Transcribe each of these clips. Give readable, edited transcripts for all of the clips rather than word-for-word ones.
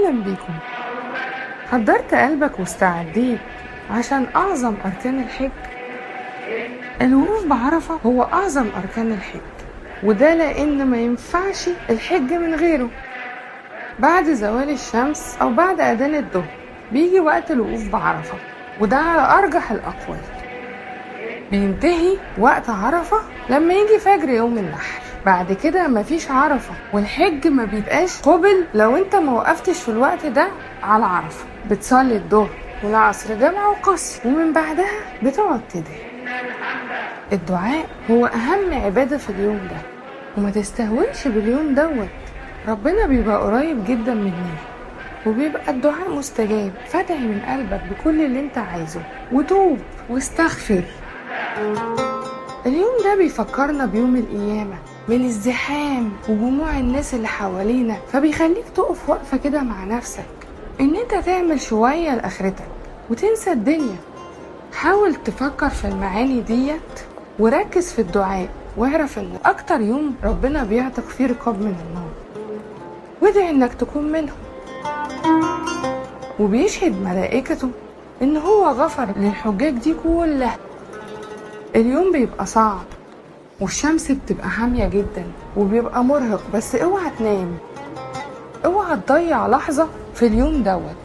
أهلا بيكم. حضرت قلبك واستعديت عشان أعظم أركان الحج؟ الوقوف بعرفة هو أعظم أركان الحج، وده لأن ما ينفعش الحج من غيره. بعد زوال الشمس أو بعد أذان الظهر بيجي وقت الوقوف بعرفة، وده على أرجح الأقوال. بينتهي وقت عرفة لما يجي فجر يوم النحر. بعد كده مفيش عرفة، والحج ما بيبقاش قبل لو انت ما وقفتش في الوقت ده على عرفة. بتصلي الظهر والعصر جمع وقصر، ومن بعدها بتقعد تدعي. الدعاء هو أهم عبادة في اليوم ده، وما تستهونش باليوم دوت. ربنا بيبقى قريب جدا مننا وبيبقى الدعاء مستجاب. فادعي من قلبك بكل اللي انت عايزه، وتوب واستغفر. اليوم ده بيفكرنا بيوم القيامة من الزحام وجموع الناس اللي حوالينا، فبيخليك تقف وقفة كده مع نفسك ان انت تعمل شوية لآخرتك وتنسى الدنيا. حاول تفكر في المعاني ديت وركز في الدعاء، واعرف ان اكتر يوم ربنا بيعتق فيه رقاب من النار، وادعي انك تكون منهم. وبيشهد ملائكته ان هو غفر للحجاج دي كلها. اليوم بيبقى صعب والشمس بتبقى حامية جدا وبيبقى مرهق، بس اوعى تنام، اوعى تضيع لحظة في اليوم دوت.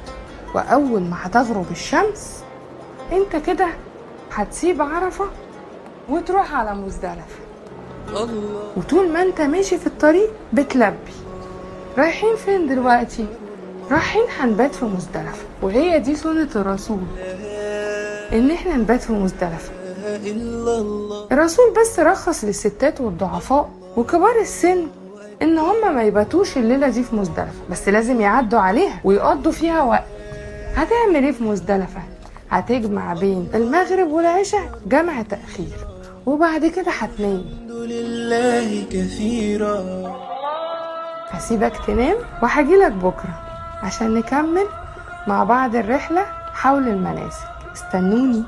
واول ما هتغرب الشمس انت كده هتسيب عرفة وتروح على مزدلفة. وطول ما انت ماشي في الطريق بتلبي. رايحين فين دلوقتي؟ رايحين هنبات في مزدلفة، وهي دي سنة الرسول ان احنا نبات في مزدلفة. الرسول بس رخص للستات والضعفاء وكبار السن ان هم ما يباتوش الليلة دي في مزدلفة، بس لازم يعدوا عليها ويقضوا فيها وقت. هتعمل ايه في مزدلفة؟ هتجمع بين المغرب والعشاء جمع تأخير، وبعد كده هتنام. لله كثيرا. هسيبك تنام وهجيلك بكرة عشان نكمل مع بعض الرحلة حول المناسك. استنوني.